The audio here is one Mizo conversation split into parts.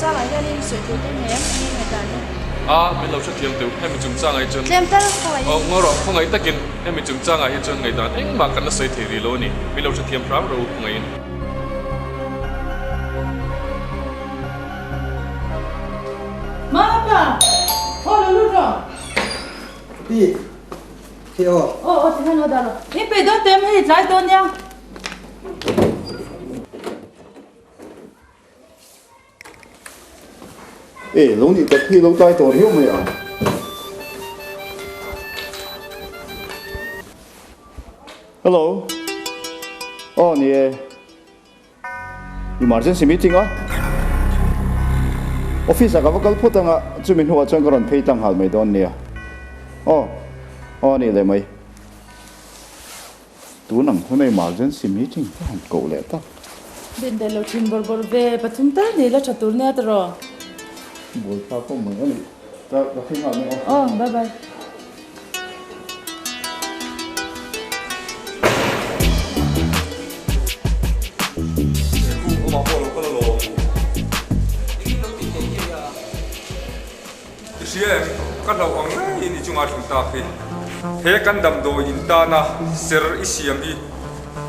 chungchangah hianin sawi tur te nei em? Enge ngaihdan hi? A, min lo hrethiam deuh. Hemi chungchangah hi chuan. Tlem tal khawngaih in. Aw, ngaw rawh, khawngaih takin hemi chungchangah hi chuan ngaihdan engmah kan la sawi thei rih lo a ni. Min lo hrethiam hram rawh u khawngaih in. Mama! Aw lo lut rawh. Pi, khi aw. Aw aw ti hian aw dah rawh. In peih dawn teh em hei tlai dawn nia. E, lo nih tak hi lo tlai tawh riau mai ang. Hello. Aw ni e. Emergency meeting a Office ah ka va kal phawt anga chumi hnuah chuan ka rawn phei tlang nghal mai dawn nia. Aw, aw a nih leh mai. Tun ang hun a emergency meeting ka han koh leh tak. Bin daih lo thin bawrh bawrh ve, pathum tal ni la tha tur nia tiraw. Buai thlak awm mai a ni. Ka ka phei nghal mai aw. Aw, bye bye. He khu awmah pawh lo kal alawm. Engin lo tih theih nge a? I hria em? Ka hlauh ang ngeiin i chungah thleng tak hi. He kan damdawi in tana ser i siam hi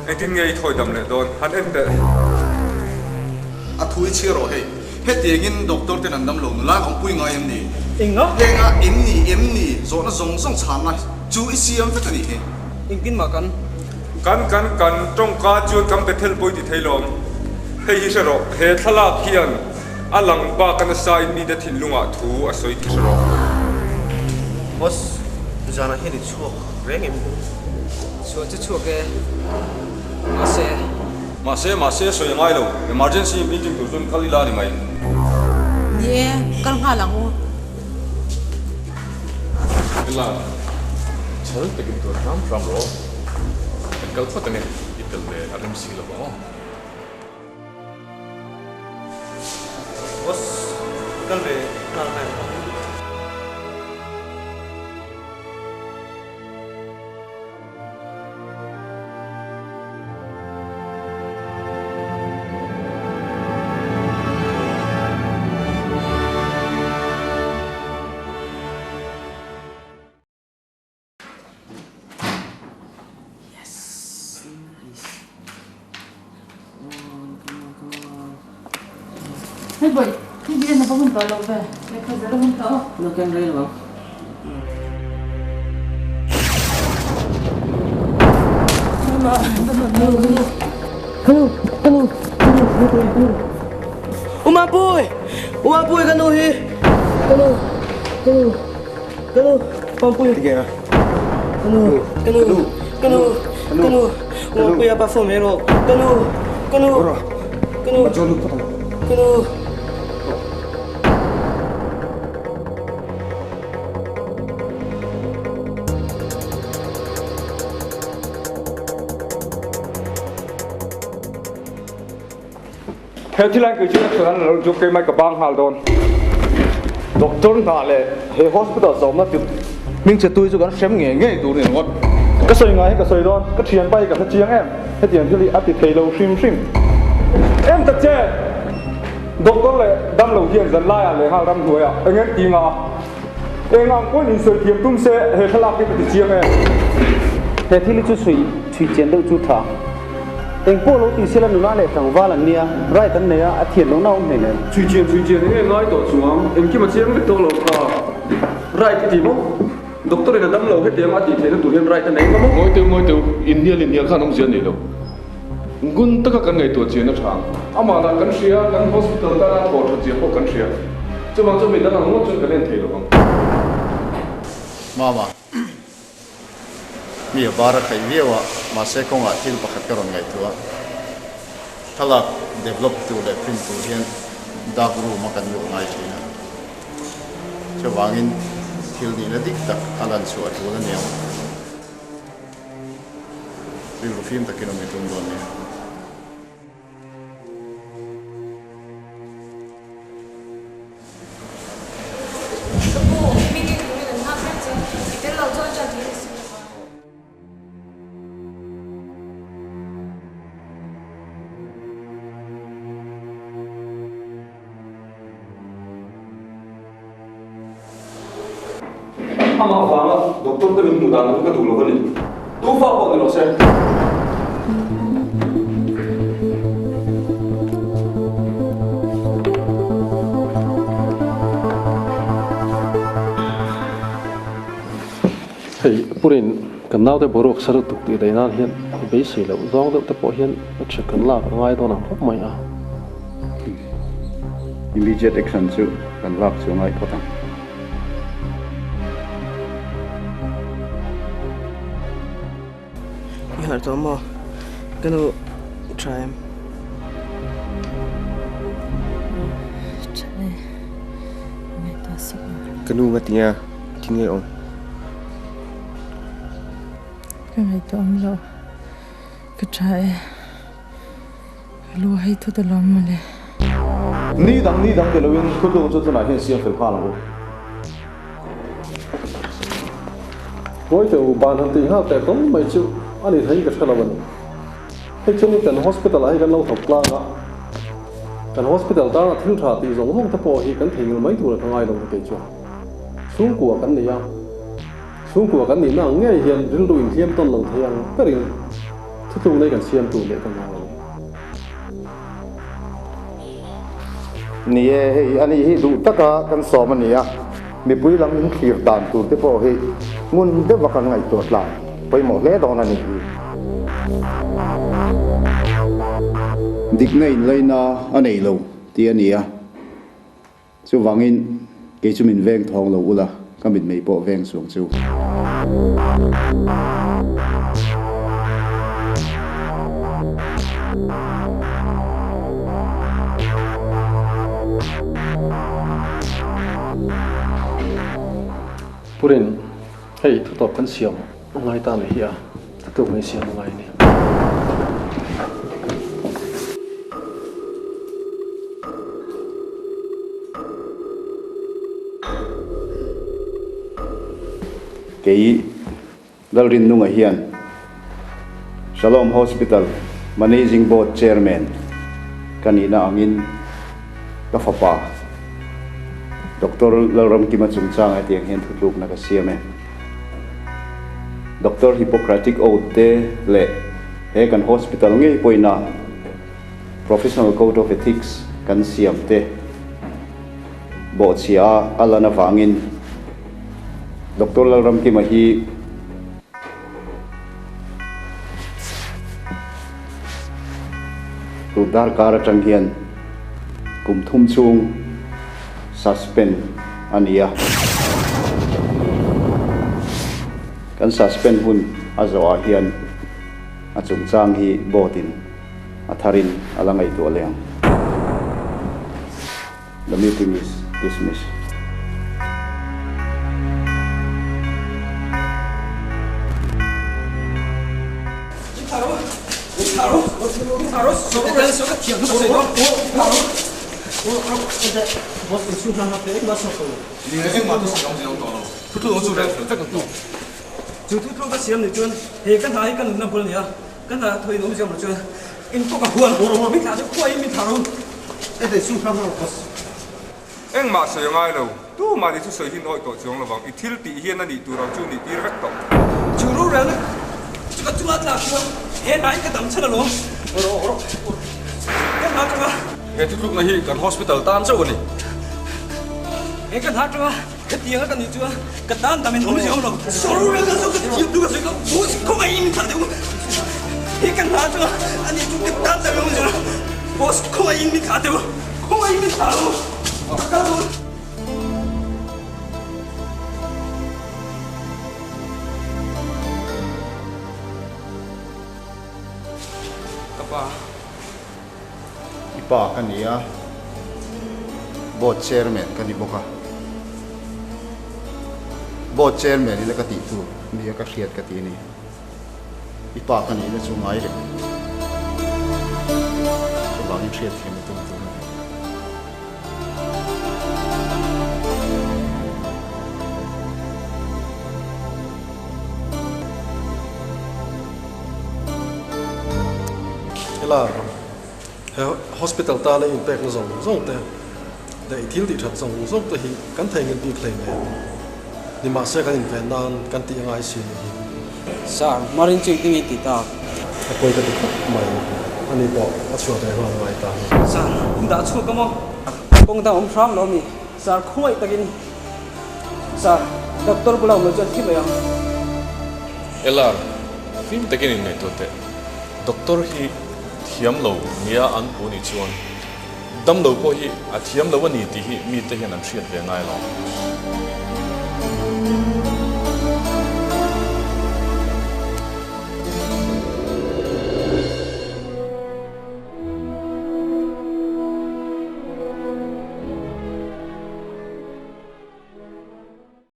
engtin nge i thawi dam leh dawn? Han en teh. A thu i chhiar rawh hei. Hetiangin doctor ten an dam lo nula ka awmpui ngai em ni? Enga? Henga em ni em ni zawhna zawng zawng chhanna chu i siam vek a nih hi. Engtin mah kan. Kan kan kan tawngka chuan kan Bethel pawh i ti thei lawm. Hei hi hre rawh, he thlalak hian a lang bak a nasa in mite thinlungah thu a sawi tih hre rawh. Boss, zanah hian i chhuak reng em? Chhuah chu chhuak e, mahse. Mahse, mahse sawi a ngai lo. Emergency meeting tur chuan kal ila a ni mai. Ni e, kal nghal ang u. Ila, chhal takin tur hram hram rawh. Kan kal phawt ange, i tel ve a rem si lo vang aw. Boss, kal ve nghal mai ang. Yes! Nice. Come on, come on, come on. Hei boy, hei bian a va hun tawh lo ve. Lehkha zir a hun tawh aw. Lo ken rei lo ang. Umapui! Umapui ka nu hi! Ka nu! Ka nu! Ka nu! Pampui! Ka nu! Ka nu! Ka nu! Ka nu! Umapui a pa phone mai rawh! Ka nu! Ka nu! Ka nu! Ka nu! He thil hian kei chu action an la lo chu keimah ka bang nghal dawn. Doctor hna leh he hospital zawmna tip hming che tui chu kan hrem ngei ngei tur ni ringawt. Ka sawi ngai hi ka sawi dawn, ka thianpa hi ka hre chiang em, hetiang thil hi a ti thei lo hrim hrim. Em ta che! Doctor leh damlo hian zan laiah leh nghal ramhnuaiah eng en ti nga? Eng ang pawn insawi thiam tum se he thlalak hi ka ti chiang em? He thil hi chu chhui chhui chian deuh chu tha. Eng pawh lo ti sela nula leh tlangval an nia, right an nei a, a thian lohna a awm hleinem. Chhui chian chhui chian eng nge ngai tawh chuang, engkim a chiang vek tawh lo kha. Right i ti maw? Doctor in a damlo hetiang a tih theihna tur hian right a nei ngam a. Ngawi teu ngawi teu, inhnial inhnial khan awmzia a nei lo. Ngun taka kan ngaihtuah chian a tha ang. Amah lah kan hria, kan hospital tana thawh that zia pawh kan hria. Chuvang chuan midang ang ngawt chuan kan en thei lo vang. Mama, mi a bar a khaih viau a, mahse kawngah thil pakhat ka rawn ngaihtuah a. Thlalak develop tur leh print tur hian dark room a kan luh ngai thin a. Chuvangin thil nihna dik tak a lan chhuah a tul a niang. Rilru fim takin awm i tum dawn nia. Ka pu, meeting turin an nghak reng che. I tel lo chuan ṭan thei ni si lo va. Amah vanga doctor te min hmuh dan ang hi ka duh lo a ni. Tu fa pawh ni lo se. Hei Purin kan naute boruak sa lutuk tih daih nan hian beisei loh zawng deuh te pawh hian action kan lak a ngai dawn ang khawp mai a. Immediate action chu kan lak chu a ngai phawt ang. I harh tawh maw? Ka nu tha em? Tha e, ngaihtuah suh ang. Ka nu nga tinge a? Tinge awm? Ka ngaihtuah awm loh, ka tha e. Ka lu a hei thut alawm mawle. Ni dang ni dang ti loin thutluk chu tunah hian siam fel nghal ang u. Hruaite u ban han tih nghal teh tawng mai chu a ni theiin ka hre lo a ni. Hei chuan kan hospital ah hi kan lo thawk tlang a, kan hospital tana thil tha tih zawng zawng te pawh hi kan thei ngil mai tur a ka ngai lo ni kei chuan. Chhungkua kan nei a, chhungkua kan nihna ang ngei hian rilru inhliam tawn lo thei ang berin Thutluk nei kan siam tur leh ka ngai a ni. Ni e, hei a nih hi duh taka kan sawm a ni a, mipui lam in thlir dan tur te pawh hi ngun deuh a kan ngaihtuah tlan pawimawh hle dawn a nih hi. Dikna inlaina a nei lo tih a ni a, Chuvangin, kei chu min veng thawng lo ula, ka mitmei pawh veng suang chu. Purin, hei thutawp kan siam a ngai ta ni hi a, thutawp kan siam a ngai a ni. Kei Lalrinnunga hian Shalom Hospital Managing Board Chairman ka nihna angin ka fapa Doctor Lalramkima chungchang hetiang hian thutlukna ka siam e. Doctor Hippocratic Oath te leh he kan hospital ngei pawhina Professional Code of Ethics kan siam te bawhchhia a a lan avangin Doctor Lalramkima hi tun darkar atang hian kum thum chhung suspend a ni a. Kan suspend hun a zawhah hian a chungchang hi board in a tharin a la ngaihtuah leh ang. The meeting is dismissed. Chu thuthlung ka siam nih chuan he ka hna hi ka nunna bul a ni a, Ka hna thaw in awm ziah maw chuan in pawh ka huan min thlah chu khuai in min thlah ro. Engmah sawi a ngai lo, tumah ni chu sawi hin awih tawh chuang lovang, i thil tih hian a nih tur ang chu nih tir vek tawh. Chu rorelna chu ka chungah tlak chuan he hna in ka dam chhan alawm. Ka hna atanga. He thutlukna hi kan hospital tan chauh a ni. He ka hna atanga. Hetiang a ka nih chuan ka tan dam in awm zia awm lo. Sorry ka chu ka thiam tu ka sawi ka boss khawngaih in min thlah deuh hi ka hna chu a nih chu ka tan dam in awm zia lo boss khawngaih in min thlah deuh khawngaih in min thlah lo ka kal dawn. Ka pa. I pa ka ni a, Board Chairman ka ni bawk a. Board Chairman ila ka tih tur nia ka hriat ka ti a ni. I pa ka nihna chu ngai reng. Chuvangin hriatthiam i tum tur a ni. Hela he hospital tana inpekna zawng zawng te leh i thil tih that zawng zawng te hi kan thei ngil bik hlei nen. Nimahse kan inven nan kan tih a ngai si nih hi. Sir, Marin chu engtin nge i tih tak? A pawi ka ti khawp mai. Ani pawh a chhuah ve nghal ngai ta. Sir, in dah chhuak a maw? Kawng dang awm hram lo mi? Sir, khawngaih takin. Sir, doctor bula awm lo chuan thi mai ang. LR, fim takin in ngaihtuah teh. Doctor hi thiam lo nia an pu nih chuan dam lo pawh hi a thiam lo a ni tih hi mite hian an hriat ve ngai lo.